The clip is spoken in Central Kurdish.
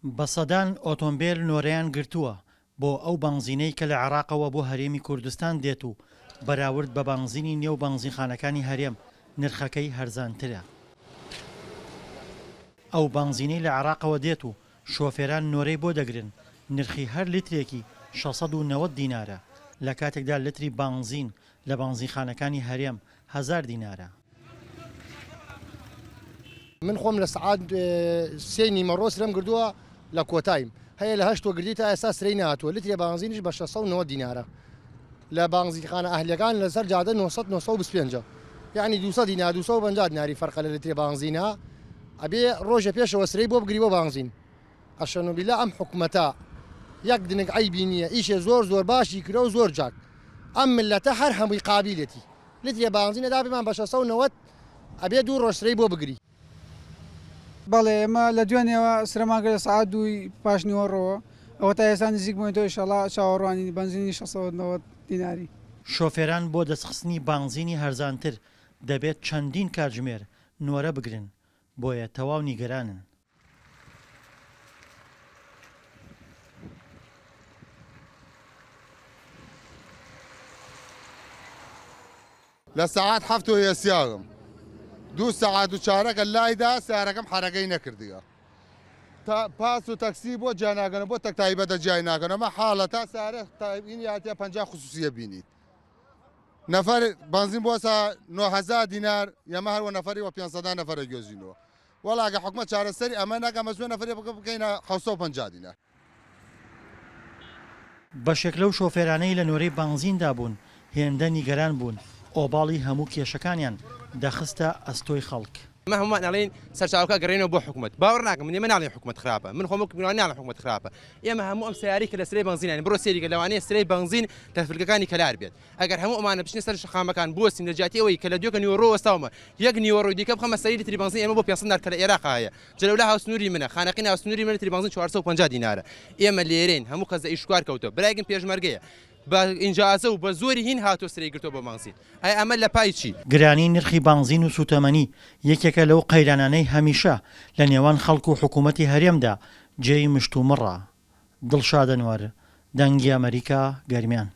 بە سەدان ئۆتۆمبێل نۆرەیان گرتووە بۆ ئەو بەنزینەی کە لە عێراقەوە بۆ هەرێمی کوردستان دێت و بەراورد بە بەنزینی نێو بەنزینخانەکانی هەرێم نرخەکەی هەرزانترە. ئەو بەنزینەی لە عێراقەوە دێت و شۆفێران نۆرەی بۆ دەگرن نرخی هەر لترێکی 690 دینارە، لە کاتێکدا لتری بەنزین لە بەنزینخانەکانی هەرێم هەزار دینارە. من خۆم لە سەعات سێی نیمەڕۆ سرەم گردووە لە کۆتایم هەیە لە هەشت گردی تا ئێستا سرەی نهاتووە لترێ بانزینیش بە 690 دینارە لە بانزینخانە ئەهلیەکان لەسەر جادە 900 925 یعنی 200 دینار 250 دیناری فەرقە لە لترێ بانزینە ئەبێ ڕۆژە پێشەوە سرەی بۆ بگری بۆ بانزین ئەشەنوبیلا ئەم حکومەتە یەک دنک عەیبی نییە ئیشێ زۆر زۆر باشی کرە و زۆر جاک ئەم ملەتە هەر هەمووی قابیلەتی لترێ بانزین ئەدا پێمان بە 690 ئەبێ دوو ڕۆژ سرەی بۆ بگری. بەڵێ ئێمە لە دوێنێوە سرەمان کرد لە سەعات دووی پاش نیوەڕۆوە ئەوە تا ئێستا نزیک بووینەتەوە ئیشەڵا چاوەڕوانین بەنزینی 690 دیناری. شۆفێران بۆ دەستخستنی بانزینی هەرزانتر دەبێت چەندین کاتژمێر نۆرە بگرن، بۆیە تەواو نیگەرانن. لە سەعات حەفت و هێسیاغم دوو سەعات و چارەکە لایدا سیارەکەم حەرەکەی نەکردگە تا پاس و تەکسی بۆ جیا ناکەنەوە بۆ تەک تایبەتە جیای ناکەنەوە مە حاڵە تا سارە تایبینی هاتیە 50 خصوصیە بینیت نەفەر بەنزین بۆسە 9000 دینار یەمە هەروە نەفەری وە 500 نەفەرە گوێزینەوە وەڵا گە حکومەت چارەسەری ئەمە نەکا مەجبورە نەفەری بکە بکەینە 750 دینار. بەشێک لەو شۆفێرانەی لە نۆرەی بەنزیندا بوون هێندە نیگەران بوون ئۆباڵی هەموو کێشەکانیان دەخستە ئەستۆی خەڵک. ئێمە هەموومان ئەڵێین سەرچاوەکە ئەگەڕێنەوە بۆ حکومەت باوەڕ ناکەم من ئێمە ناڵێین حکومەت خراپە من خۆم وەک میوان ناڵێم حکومەت خراپە ئێمە هەموو ئەم سەیارەی کە لە سرەی بەنزینین بڕۆ سەیری کە لەوانەیە سرەی بەنزین لە فلکەکانی کەلار بێت ئەگەر هەموو ئەمانە بچنە سەر شەقامەکان بوەستین لە جیاتی ئەوەی کە لە دوێکە نیوەڕۆ وەستاومە یەک نیوەڕۆی دیکە بخەمە سەری لتری بەنزین ئێمە بۆ 500 دینار کە لە ئێراقا هەیە جەلەولا هاوسنووری منە خانەقین هاوسنووری منە لتری بەنزین 450 دینارە ئێمە لێرەین هەموو کەس لە ئیشکار کەوتووە برایگم پێشمەرگەیە بە ئینجازە و بە زۆری هین هاتووە سرەی گرتووە بۆ بەنزین ئەی ئەمە لە پای چی؟ گرانی نرخی بانزین و سووتەمەنی یەکێکە لەو قەیرانانەی هەمیشە لە نێوان خەڵک و حکوومەتی هەرێمدا جێی مشتومڕە. دڵشاد ئەنوەر، دەنگی ئەمەریکا، گەرمیان.